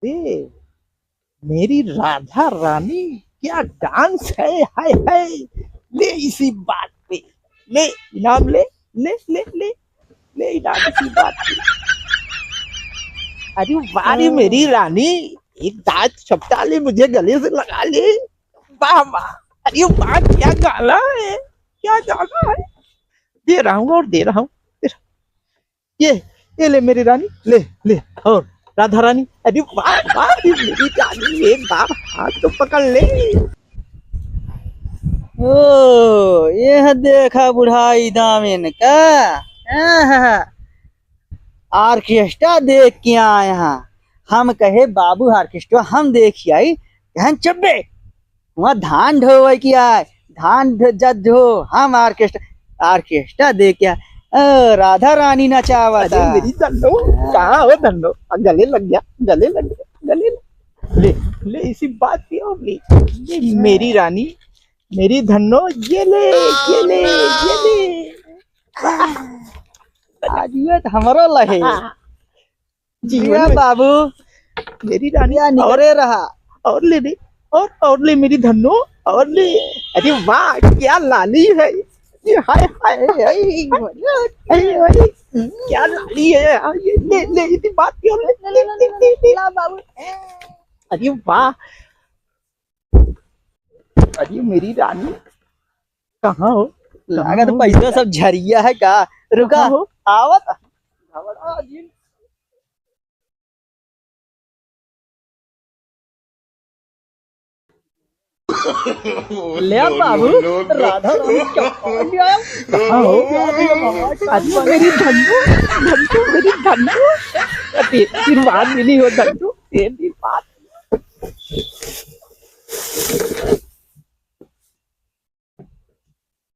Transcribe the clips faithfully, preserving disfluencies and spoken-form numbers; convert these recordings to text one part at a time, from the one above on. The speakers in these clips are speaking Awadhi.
ए, मेरी राधा रानी, क्या डांस है, हाय हाय। ले इसी बात पे, ले इनाम ले, ले ले ले, ले इनाम इसी बात पे। अरे वाह रे मेरी रानी, एक दांत चपटा ले, मुझे गले से लगा ले। वाह वाह, अरे वाह, क्या गाना है, क्या गाना है। दे रहा हूँ और दे रहा हूँ। ये, ये ले मेरी रानी, ले, ले। और राधा रानी, अरे वाह, वाह, ये मेरी रानी, एक बार हाथ तो पकड़ ले। ओ, यह देखा बुढ़ाई दामिन का। आहा, ऑर्केस्ट्रा देख के आए हैं। हम कहे, "बाबू, ऑर्केस्ट्रा हम देख आई।" कहें, "चुप बे।" वहाँ धान ढोवे के आए, धान ढ-, जब ढो, हम ऑर्केस्ट्रा, ऑर्केस्ट्रा देख के आए। ओ, राधा रानी नचावत अरे है। मेरी धन्नो, कहाँ हो धन्नो? आ, गले लग गया, गले लग गया, गले लग। ले, ले, इसी बात पे और ले, ले, मेरी रानी, मेरी धन्नो, ये ले, ये ले, ये ले। आज ये तो हमारा लहे। हाँ। जी, जिया वही। बाबू। मेरी रानी, जिया और निकरे रहा। और ले दे, और, और ले मेरी धन्नो, और ले। अरे वाह, क्या लाली है। ये हाय, हाय, हाय, हाय, हाय, क्या लाली है यार। ये ले, ले, इतनी बात क्यों ले, ले, ले, ले, ले। ला बाबू। अरे वाह। अरे मेरी रानी, कहाँ हो? लागत कहाँ हो? पैसा सब झरिया है का? रुका, कहाँ हो? आवत। ले आ बाबू, राधा रानी चप्पल ले आ। कहाँ हो? अरे मेरी धन्नो, धन्नो, मेरी धन्नो। अरे, आशीर्वाद मिली हो धन्नो, तेरी बात।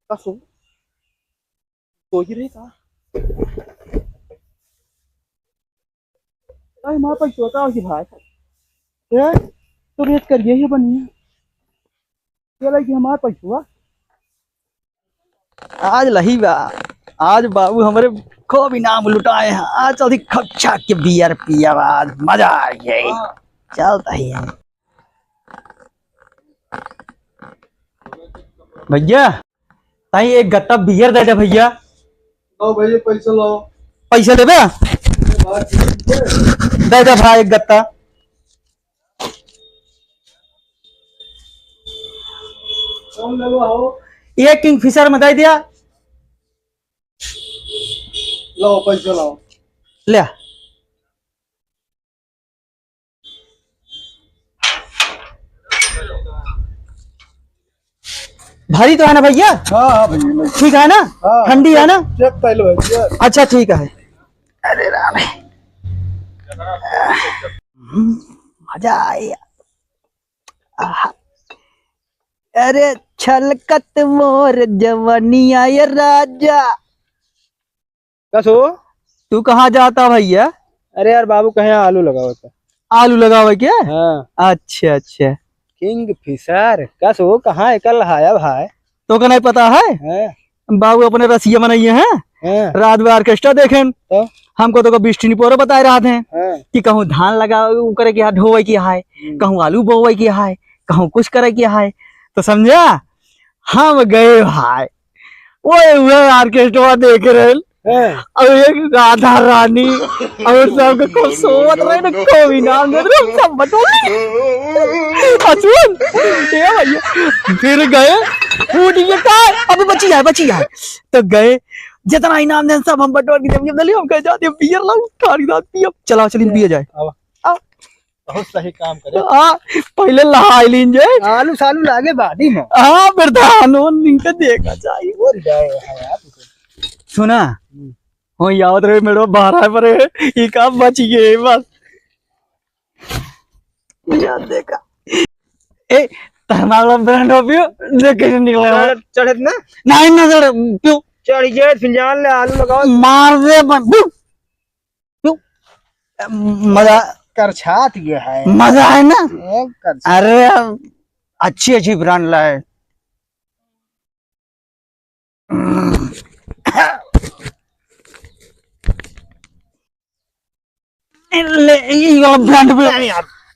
का सो? सो ही रहे का? अरे हमारे पास छोटा हो कि भाई। ए, तो रेत करिए ही बनिए। ये लगी हमारे पास हुआ। आज लही बा, आज बाबू हमरे खूब इनाम लुटाए हैं। आज चलती खूब छाक के बियर पियब, आज मजा आ गई। हाँ। चलता ही है। भैया, ताई एक गत्ता बियर दे दे भैया। लाओ भैया, पैसा लाओ। पैसा लेबे? अरे भाई, दे दे भाई एक गत्ता। कौन लेबा हो? ये किंगफिशर में दे दिया। लाओ, पैसा लाओ। ले। भारी तो है ना भैया? हाँ, हाँ भैया, मैं ठीक है ना? हाँ, ठंडी है ना? चेक कर लो भैया। अच्छा, ठीक है। अरे राम है। हम्म, मजा आया। आहा। अरे छलकत मोर जवनिया ये राजा। का सो? तू कहाँ जाता भैया? अरे यार बाबू, कहे आलू लगावत है। आलू लगावे के? हाँ। अच्छा, अच्छा। किंगफिशर, का सो, कहाँ एकल हाया भाई? तो का नहीं पता है? हाँ। बाबू अपने रसिया मनइया हैं। हाँ। रात में ऑर्केस्ट्रा देखेन। तो? हमको तो को बिस्टिनी पोरो बताए रहत हैं हाँ। कि कहूँ धान लगा, उ करे के है, ढोवे के है, हम्म। कहूँ आलू बोवे के है, कहूँ कुछ करे के है। तो समझा, हम गए भाई, ओए, उहे ऑर्केस्ट्रा देख रहे हैं। हाँ। और एक राधा रानी और सब के खूब सोवत रहे ना, खूब इनाम देत रहे, हम सब बटोर लिए। आ सुन, ए भैया, फिर गए, फूट ये का, अभी बची है, बची है। तो गए, जितना इनाम देन सब हम बटोर के जब ये गली हम कह जाते हैं, बियर लाओ, ठाड़ी दांत पियो, चलाओ, चलिए पिए जाए। आवा। आओ। बहुत सही काम करे। हाँ, पहले लहाई लीन जे। आलू सालू लागे बादी में। हाँ, प्रधान, वो निके देखा चाहिए। और जाए है यार। सुना? हम्म। हो, आवत रहे, मेरे बारह पर है, ये काम बच गए, बस। यार, देखा। ए, तहमारा ब्रांड हो पियो, देख कैसे निकला है। चढ़, चढ़त ना? नहीं, ना चढ़, पियो। चढ़ गए, फिर जान ले, आलू लगाओ। मार दे, बस, पियो। क्यों? मजा करछात ये है। मजा है ना? एक करछात। अरे, अच्छी, अच्छी ब्रांड लाए। ले, ये वाला ब्रांड पे। नहीं यार,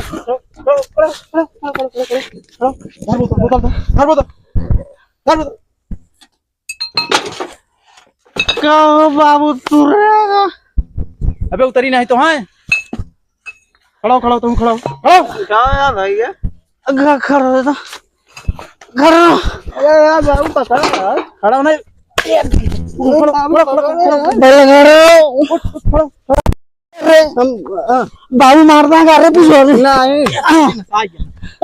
खड़ा, खड़ा, खड़ा, खड़ा, खड़ा, खड़ा, खड़ा, खड़ा, खड़ा, धर बोतल, बोतल धर, धर बोतल, धर बोतल। का हो बाबू, तू रहेगा? अबे उतरी नहीं तो है। खड़ा हो, खड़ा हो, तुम खड़ा हो, खड़ा हो। उठाओ यार भाई, क्या? अग्गा खड़ा हो तो। खड़ा हो। अरे यार बाबू, पकड़ यार। खड़ा हो नहीं। खड़ा हो, खड़ा हो, खड़ा हो। बड़े खड़ा हो। उठ, उठ, खड़ा हो, खड़ा हो। अरे, हम, हाँ। बाबू मारता है, अरे पीछे वाले। नहीं। हाँ।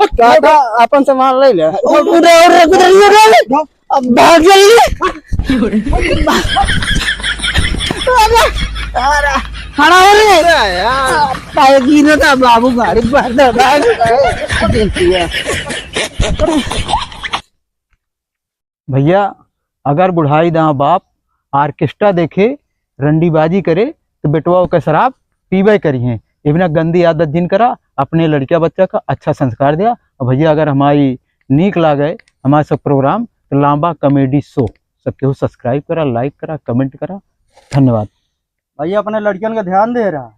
काका, अपन सामान ले ले। उठ, उठ, उठ, उठ, उठ, उठ। अब भाग जल्दी। अरे, अरे, खड़ा हो रे। अरे यार। पाए गिरा था बाबू, गाड़ी पर था, भाग। भैया, अगर बुढ़ाई दाँ बाप ऑर्केस्ट्रा देखे, रंडीबाजी करे, तो बेटवा ओके शराब पीबे करिहें। इबना गंदी आदत जिन करा, अपने लड़किया बच्चा का अच्छा संस्कार दिया। और भैया, अगर हमारी नीक लागे हमारे सब प्रोग्राम, तो लांबा कॉमेडी शो सब केहू सब्सक्राइब करा, लाइक करा, कमेंट करा। धन्यवाद। भैया, अपने लड़कियन का ध्यान दे रहा।